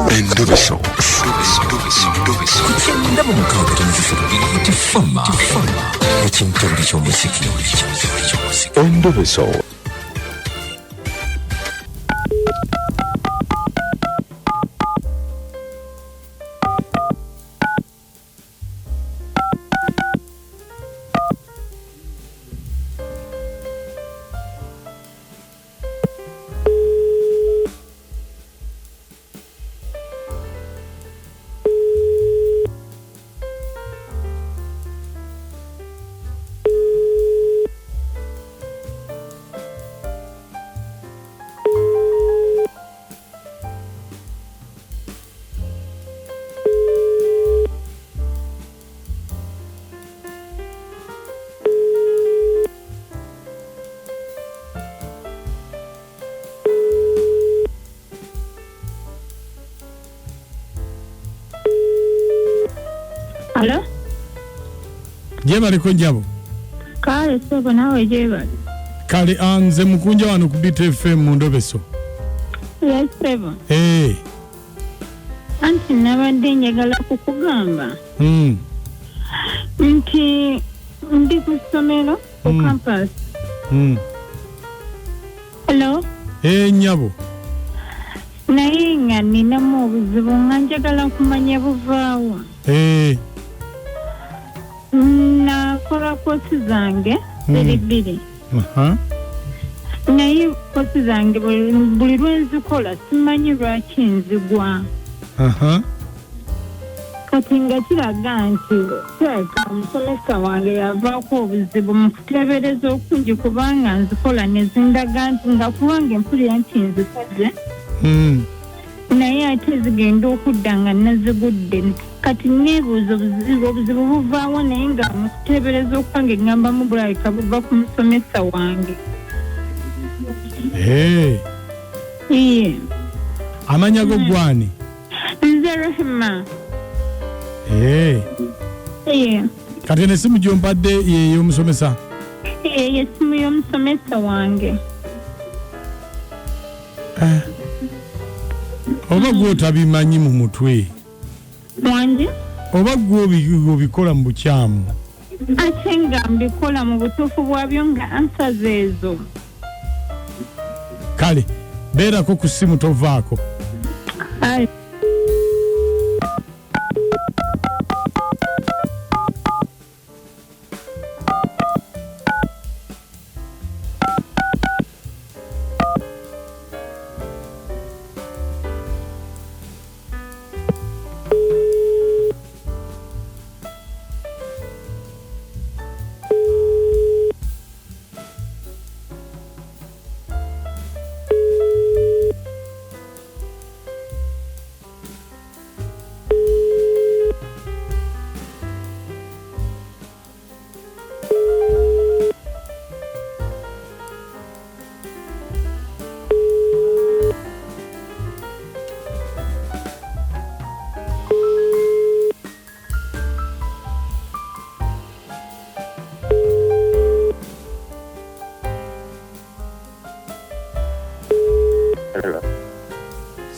Endobeso. 96 ekintobuli ky'omuziki. Endobeso. Alo? Gyebaleko njabo. Kale ssebo, naawe gyebale. Kale, nze mukunja wano ku BTFM mu Ndobeso. Yes ssebo. Hey. Anti nabadde njagala kukugamba nti ndi ku ssomero ku campus. Hello? Hey, nyabo. Naye nga ninamu obuzibu nga njagala kumanya buvaawo. Hey. Nakola koosi zange ziri bbiri. Naye koosi zange buli lwe nzikola simanyi lwaki nzigwa. Kati nga kiraga nti kirabika omusomesa wange yavaako obuzibu mu kuteebereza okungi, kubanga nzikola ne zindaga nti nga kubanga empulira nti nzikoze. Naye ate zigenda okudda nga nazigudde. Kati neebuuza obuzibu buvaawo, naye nga mu kuteebereza okwange ŋŋambamu bulabika buva ku musomesa wange. Hey. Iye. Amanya go gwani? Nze Rehema. Hey. Iye. Kati eno essimu gy'ompadde ye y'omusomesa? Iye, y'essimu y'omusomesa wange. Oba gwe otabimanyi mu mutwe? Wangi? Oba gwe obikola mu bukyamu? Ate nga mbikola mu butuufu bwabyo nga answers ezo. Kale, beerako ku ssimu tovaako. Aye.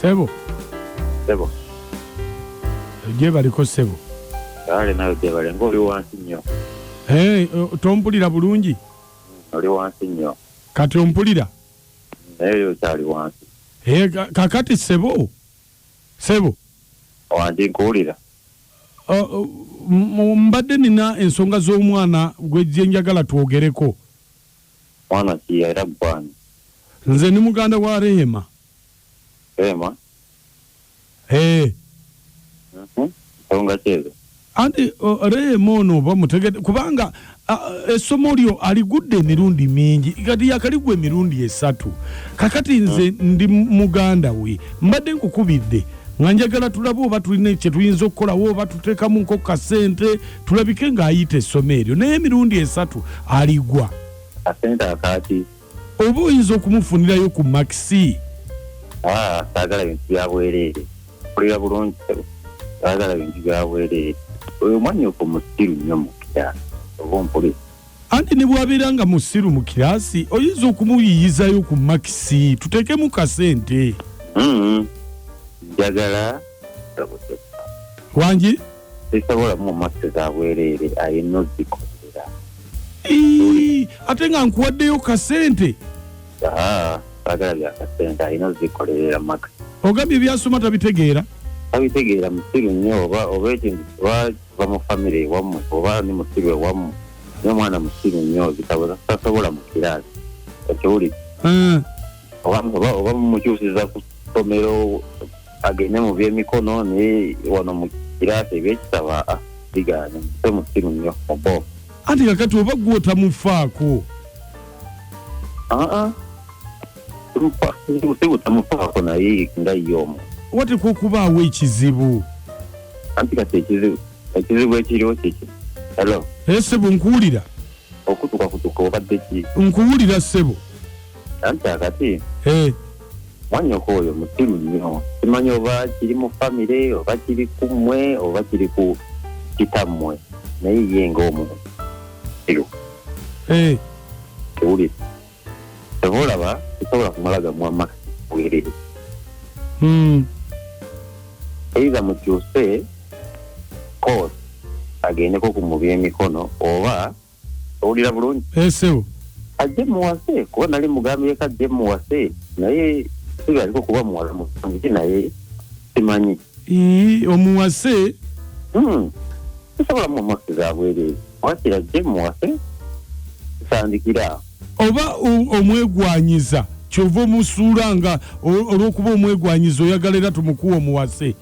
Sebo. Sebo. Gyebaliko sebo. Kale nawe gyebale, ng'oli wansi nnyo. Hey, tompulira bulungi? Oli wansi nnyo. Kati ompulira? Naye okyali wansi. Hey, kakati sebo. Sebo. Wangi nkuwulira. Mbadde nina ensonga z'omwana gwe njagala twogereko. Mwana ki era gwani? Nze ni muganda wa Rehema. Rehema? Hey. Nsonga ki ezo? Anti Rehema ono oba mutegedde, kubanga essomo lyo aligudde emirundi mingi, kati yakaligwa emirundi 3. Kakati nze ndi muganda we, mbadde nkukubidde nga njagala tulabe oba tulina kye tuyinza okukolawo, oba tuteekamu nko kasente tulabike ng'ayita essomo eryo, naye emirundi 3 aligwa. Akasente akaaki? Oba oyinza okumufunirayo ku maxi? Saagala bintu bya bwereere. Mpulira bulungi ssebo. Saagala bintu bya bwereere. Oyo mwannyoko musiru nnyo mu kiraasi, oba ompulira? Anti ne bw'abeera nga musiru mu kiraasi, oyinza okumuyiyizayo ku maxi, tuteekemu kasente. Njagala Wangi? Sisobola mu makisi za bwereere, alina ozikolera. Ate nga nkuwaddeyo kasente. Saagala bya kasente, alina ozikolerera makisi. Ogambye byasoma tabitegeera? Tabitegeera, musiru nnyo. Oba ekintu kiba kiva mu famire ewammwe, oba ni musiru ewammwe, naye omwana musiru nnyo, bitabo tasobola mu kiraasi, okiwulira? Oba mumukyusiza ku ssomero agende mu byemikono, naye wano mu kiraasi ebyekitaba bigaanye, muse musiru nnyo mubo. Anti kakati oba gwe otamufaako? Si butamufaako, naye nga ye omu wateekwa okubaawo ekizibu. Anti kati ekizibu ekiriwo kiki? Hello? Ssebo, nkuwulira. Okutuka kutuka obadde ki? Nkuwulira ssebo. Anti akati mwannyoko oyo musiru nnyo, simanyi oba kiri mu famire, oba kiri ku mmwe, oba kiri ku kitammwe, naye ye ng'omuntu musiru. Tewulira, teva olaba kisobola kumala gamuwa makisi bwerere. Either mukyuse course agendeko ku mu byemikono, oba owulira bulungi? Ssebo. Ajje muwase, kuba nali mugambyeko ajje muwase, naye sigaliko kuba muwala mulungi, naye simanyi. Omuwase? Sisobola mu makisi za bwereere, wakiri ajje muwase tutandikira. Oba omwegwanyiza kyova omusuula nga olw'okuba omwegwanyiza oyagala era tumukuwa omuwase?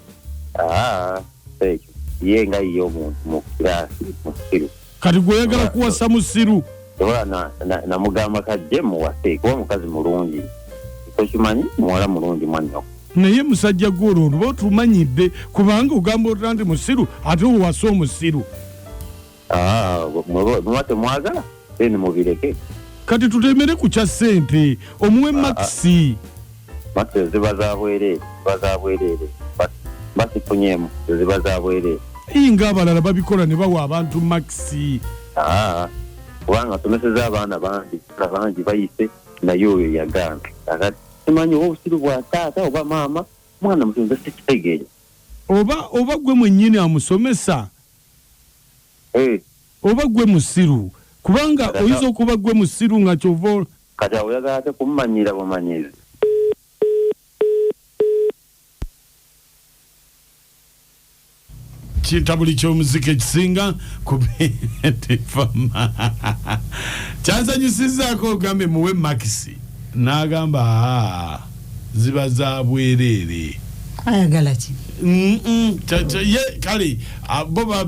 Ekyo ye nga ye omuntu mu kiraasi musiru. Kati gwe oyagala kuwasa musiru? Oba namugamba kajje muwase kuba mukazi mulungi, tokimanyi muwala mulungi mwannyoko. Naye musajja gwe olwo oba otumanyidde, kubanga ogamba otya nti musiru ate owase omusiru? Muba temwagala then mubireke. Kati tutemere ku kya ssente omuwe makisi. Makisi ziba za bwereere, ziba za bwereere, basifunyemu ziba za bwereere. Nga abalala babikola ne bawa abantu makisi. Kubanga tusomeseza abaana bangi, bangi bayise, naye oyo yagaana. Kakati simanyi oba obusiru bwa taata oba maama, mwana musinze sikitegeera. Oba gwe mwennyini amusomesa? Oba gwe musiru? Kubanga oyinza okuba gwe musiru nga kyova. Kati awo oyagala ate kumumanyira bumanyizi. Kintabuli ky'omuziki ekisinga ku BTFM. Kyansanyusizzaako ogambe muwe makisi, n'agamba ziba za bwereere. Ayagala ki? Ye kale bo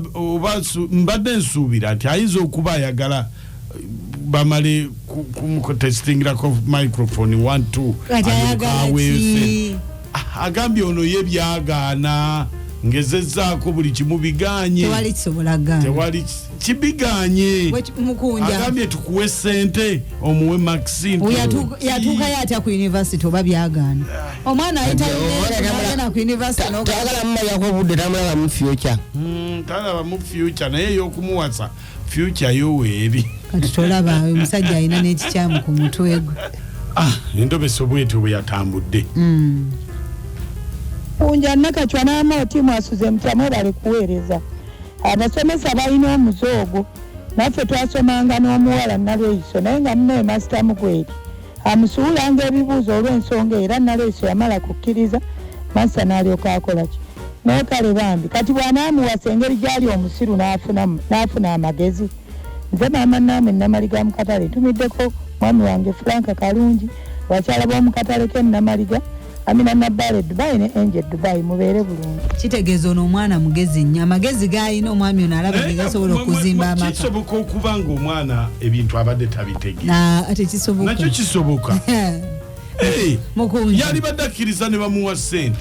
mbadde nsuubira nti ayinza okuba ayagala bamale kumutestingirako microphone 1 2. Kati ayagala ki? Agambye ono ye byagaana, ngezezzaako buli kimu biganye. Tewali kisobola gaana. Tewali kibiganye. Agambye tukuwe ssente omuwe makisi. Yatuukayo atya ku university oba byagaana? Omwana ayita ku university tayagala mumalirako obudde, tamulaba mu future. Talaba mu future, naye ey'okumuwasa future yo weeri. Kati tolaba omusajja alina n'ekikyamu ku mutwe gwe. Endobeso bwetyo bwe yatambudde. Kunja Nakacwa n'amaoti mwasuze mutya, mwebale kuweereza. Abasomesa balina omuze ogwo, naffe twasomanga n'omuwala Nalweyiso, naye nga munne Masita Mugweri amusuulanga ebibuuzo olw'ensonga, era Nalweyiso yamala kukkiriza Masita n'alyoka akola ki. Naye kale bambi kati bw'anaamuwasa engeri gy'ali omusiru n'afuna amagezi. Nze maama Naame Namaliga mu katale, ntumiddeko mwami wange Frank Kalungi, abakyala b'omu katale k'e Namaliga, Amina Nabbale Dubai ne Angel Dubai, mubeere bulungi. Kitegeeza ono omwana mugezi nnyo, amagezi g'alina omwami ono alaba ge gasobola okuzimba amaka. Kisoboka okuba ng'omwana ebintu abadde tabitegeera. Ate kisoboka. Nakyo kisoboka. Yali badde akkiriza ne bamuwa ssente.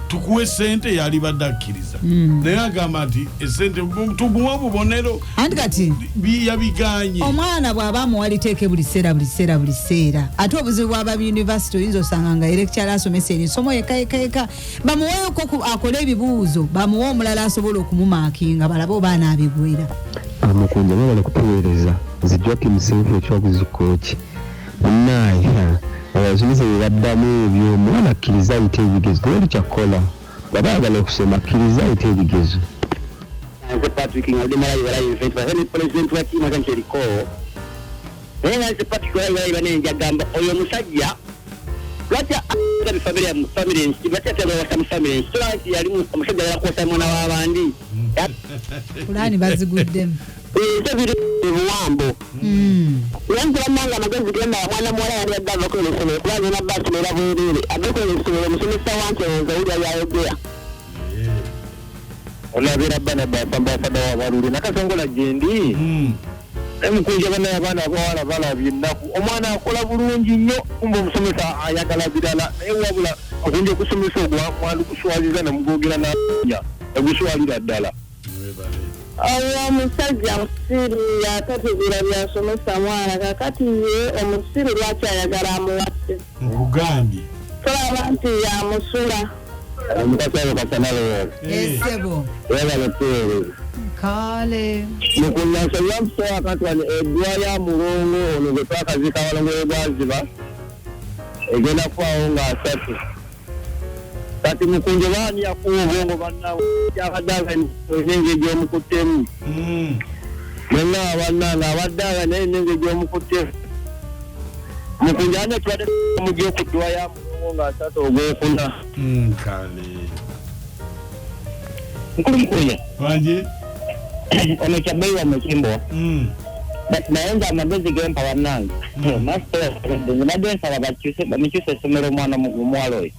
Tukuwe ssente yali badde akkiriza. Naye agamba nti essente tumuwe obubonero. Anti kati yabiganye. Omwana bw'aba amuwa liteeke buli sseera buli sseera buli sseera. Ate obuzibu bw'aba university oyinza osanga nga lecturer asomesa ensoma yekka yekka yekka. Bamuweeko akole ebibuuzo, bamuwe omulala asobola okumumaakinga balabe oba anaabigwera. Amukunja mwebale kutuweereza. Nze Joakim Senfu ekyobuzikooki. Munnaaya Abasomesa bye baddamu ebyo, omwana akkiriza ayite ebigezo, tewali kyakukola. Bw'aba ayagala okusoma akkiriza ayite ebigezo. Nze Patrick nga malayi walayi nfe nti president wa tiimu ate nti eriko naye nga nze Patrick walayi walayi bane njagamba oyo omusajja lwaki famire nsi lwaki ate abawasa mu famire nsi tolaba nti yali omusajja ayagala kuwasa mwana w'abandi. Pulaani baziguddemu. Ebyo biri ebuwambo. Naye bannange amagezi genda mwana muwala yali adde ava kweno essomero kuba agenda bba asomera bwereere ave kweno essomero omusomesa wanti olowooza wulira byayogera. Olabira bana basambasada wabalule nakasongola gyendi emukunja bana abaana abawala balabye ennaku omwana akola bulungi nnyo kumba omusomesa ayagala birala naye wabula okunja okusomesa ogwo mwalukuswaliza nemugogera nanya eguswalira ddala. Oyo omusajja musiru atategeera byasomesa mwana kakati ye omusiru lwaki ayagala amuwase. Nkugambye. Tolaba nti yamusula. Omukasabo kasanalo. Esebo. Webale tuweereza. Kale. Mukunyasa yamusowa akatwani eddwa ya mulongo ono gwe twakazika abalongo we bwaziba egenda kufawo nga asatu. Kati mukunje baani yakuwa obwongo bannaabwe kyabadde enenge gy'omukuttemu. Mwenna bannange abadde aga naye enenge gy'omukuttemu. Mukunje ani tubadde mugye ku ddwa ya mulongo nga asatu ogwokuna. Kale. Nkulu mukunja. Wanje. Ono kyabbeyi wa Mukimbo. Naye nze amagezi gempa bannange. Master, nze mbadde nsaba bakyuse bamukyuse essomero omwana omuwala oyo.